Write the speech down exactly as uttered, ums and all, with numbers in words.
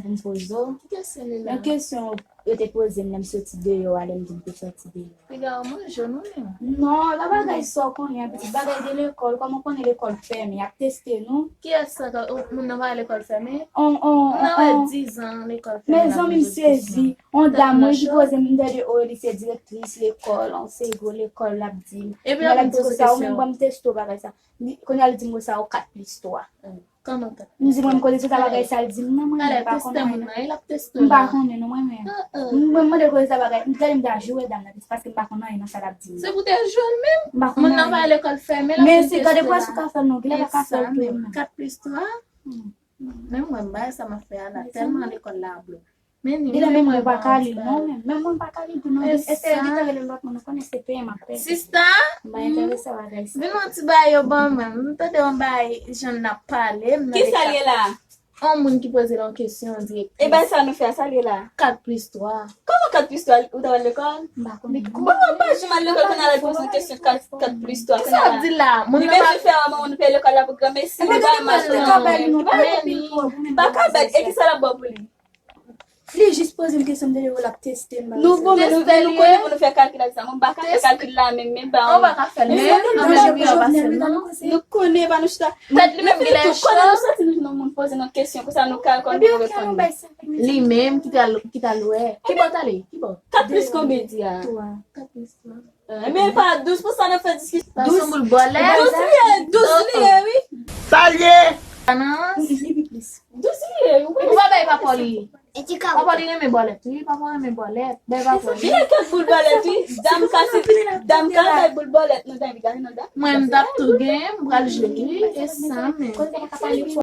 pou m poze w. Ki kesyon li la? Yon kesyon yo te poze m lè m soti deyò a, lè m di m te soti deyò. Piga ou manje nou menm. Non, la bagay sa w konnen, pitit bagay de lekòl, kòman w konnen lekòl fèmen, y ap teste nou. Kiyès sa ka, oh, moun nan pa lekòl fèmen? On, on, Moun nan wè on, diz an lekòl men fèmen. Zanmi m sezi, on dam mwen ki poze m, m tande, oh, li se direktris lekòl, on se gwo lekòl, l ap di m. Epi Mwen l la ap m di poze konsa, ou kesyon. Menm ban m teste w bagay sa. Kounye a li di m konsa, ou kat plis twa. Kòman kat? M di mwen m konnen se sa bagay sa, li di m nan, mwen menm m pa konn anyen. Nan, l ap teste M pa la. Konnen non, mwen menm. M mwen mande koze sa bagay, m tande m ta joure dam nan, paske m pa konn anyen nan sa l ap di m. Se pou te jwenn menm. M pa konn Moun nan anyen. Pa lekòl fèmen, l ap Men vin se gade teste pwès ou la. Ka fè l non, gilè pa ka fè l tou menm. Kat plis twa? Menm mwen, m bay sa m ap fè a la, tèlman lekòl la blo. Men ni Gilè menm mwen pa ka li non, menm. Menm mwen pa ka li tou non. Èske li ta rele lòt moun, ou konnen se peye m ap peye. Sista, M pa enterese bagay sa. Vin yon ti bay yo ban mwen. M tande yon bay jan n ap pale. M nan Ki sa l ye la? On moun ki poze l yon kesyon direktris. E bay sa nou fè a, sa l ye la? Kat plis twa. Kòman kat plis twa, ou ta al lekòl? M pa konnen. Bon, mwen pa janm al lekòl, kounye a l ap poze yon kesyon kat, kat plis twa. Sa ap di la, moun Li nan bezwen pa fè a, maman, nou peye lekòl la pou granmesi, nou pa mache. Li ka bay nou pa anpil twòp. Pa ka bèt, e ki sa l ap ba w pou li? Li jis poze m kesyon m te yo l ap teste m. Nou bon, men nou, nou konnen pou nou fè kalkil ak sa. Mwen pa ka fè kalkil la menm, men ba Ou pa ka fè l menm, an menm li an pase non. Nou konnen pa nou chita. Tèt li menm li lè Konnen nou santi nou nan moun poze nan kesyon, konsa nou ka konn pou reponn. Li menm ki t al, ki t al wè. Ki bò t ale? Ki bò? Kat plis konbyen di a? Twa. Kat plis twa. Men pa douz pou sa nan fè diskisyon. Sa son boul bòlèt. Douz li ye, douz li ye, wi. Sa l ye? Nan Li pi plis. Douz li ye, wi. Ou pa bay papa li. E ti Papa li renmen bòlèt, wi. Papa renmen bòlèt. Bay papa li. Li gen kèk boul bòlèt, wi. Dam ka si, dam ka bay boul bòlèt, nou dam gade nan dam. Mwen m t ap tou gen, m pral jwe, wi. E sa menm.